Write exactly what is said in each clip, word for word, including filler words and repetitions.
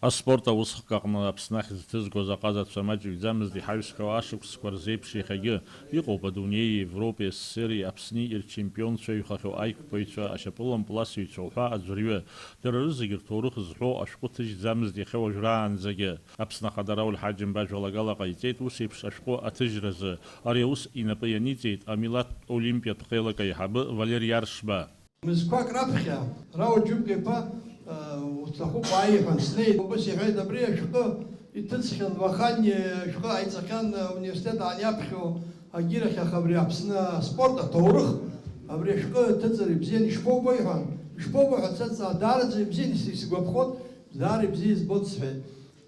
Аспорт аусхк аҟны Аԥсны ахьӡ ҭызгоз аҟазацәа маҷҩӡамызт иҳаҩсхьоу ашықәсқәа рзеиԥш иахьагьы. Иҟоуп адунеии Европеи СССРи Аԥсни ирчемпионцәа иҩхахьоу аиқәԥаҩцәа, ашьапылампыласыҩцәа уҳәа аӡәырҩы. Дара рызегьы рҭоурых зҳәо ашәҟәы ҭыжьӡамызт иахьа уажәраанӡагьы. Аԥсны Ахада Рауль Ҳаџьымба ажәалагала ҟаиҵеит ус еиԥш ашәҟәы аҭыжьразы. Ари аус инапы ианиҵеит амилаҭтә олимпиатә хеилак аиҳабы Валери Аршба. Мызқәак раԥхьа Рауль Џьымка-иԥа, э, уҭахуп уааи иҳәан снеит. Убас иҳәеит, абри ашәҟәы иҭыҵхьан Вахани, ашәҟәы ҟаиҵахьан, э, университет аан иаԥхьо агьирахь, аха абри Аԥсны аспорт аҭоурых, абри ашәҟәы ҭыҵыр ибзиан, ишԥоубо, иҳәан. Ишԥоубо ҳәа сацҵаа, даараӡа ибзиан, ис-, исгәаԥхоит, даара ибзиа избоит, сҳәеит.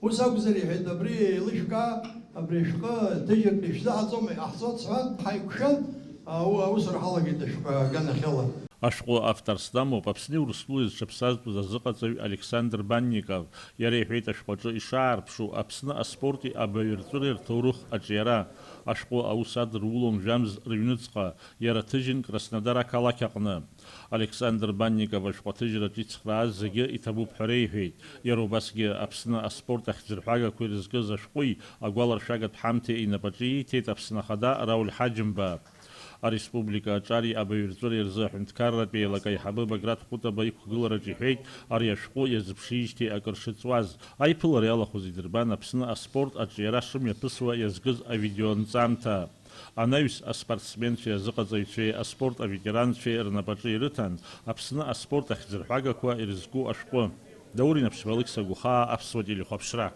Ус акәзар, иҳәеит, абри еилышәкаа, абри ашәҟәы ҭыжьыртә ишәзыҟаҵома, иҟаҳҵоит, сҳәан, ҳаиқәшәан, ау-, аусура ҳалагеит ашәҟәы аганахьала. Ашәҟәы авторс дамоуп Аԥсни Урыстәылеи зҽаԥсазтәыз азыҟаҵаҩ Александр Банников. Иара иҳәеит ашәҟәаҿы ишаарԥшу Аԥсны аспорти абаҩрҵәыреи рҭоурых аҿиара. Ашәҟәы аус адырулон жәамз рыҩныҵҟа, иара ҭыжьын Краснодар ақалақь аҟны. Александр Банников ашәҟәы аҭыжьраҿы ицхрааз зегьы иҭабуп ҳәа реиҳәеит. Иара убасгьы Аԥсны аспорт ахьӡырҳәагақәа ирызкыз ашәҟәи агәаларшәагатә ҳамҭеи инапаҿы ииҭеит Аԥсны Ахада Рауль Ҳаџьымба. Ареспублика аҿари абаҩрҵәыреи рзы аҳәынҭқарратә еилак аиҳабы Баграт Хәытаба иқәгылараҿ иҳәеит, ари ашәҟәы иазыԥшижьҭеи акыр шыҵуаз. Аиԥылара иалахәыз идырбан Аԥсны аспорт аҿиара шымҩаԥысуа иазкыз авидеонҵамҭа. Анаҩс аспортсменцәеи азыҟаҵаҩцәеи аспорт аветеранцәеи рнапаҿы ирыҭан Аԥсны аспорт ахьӡырҳәагақәа ирызку ашәҟәы. Даур Инаԥшьба, Алықьса Гәхаа, Аԥсуа телехәаԥшра.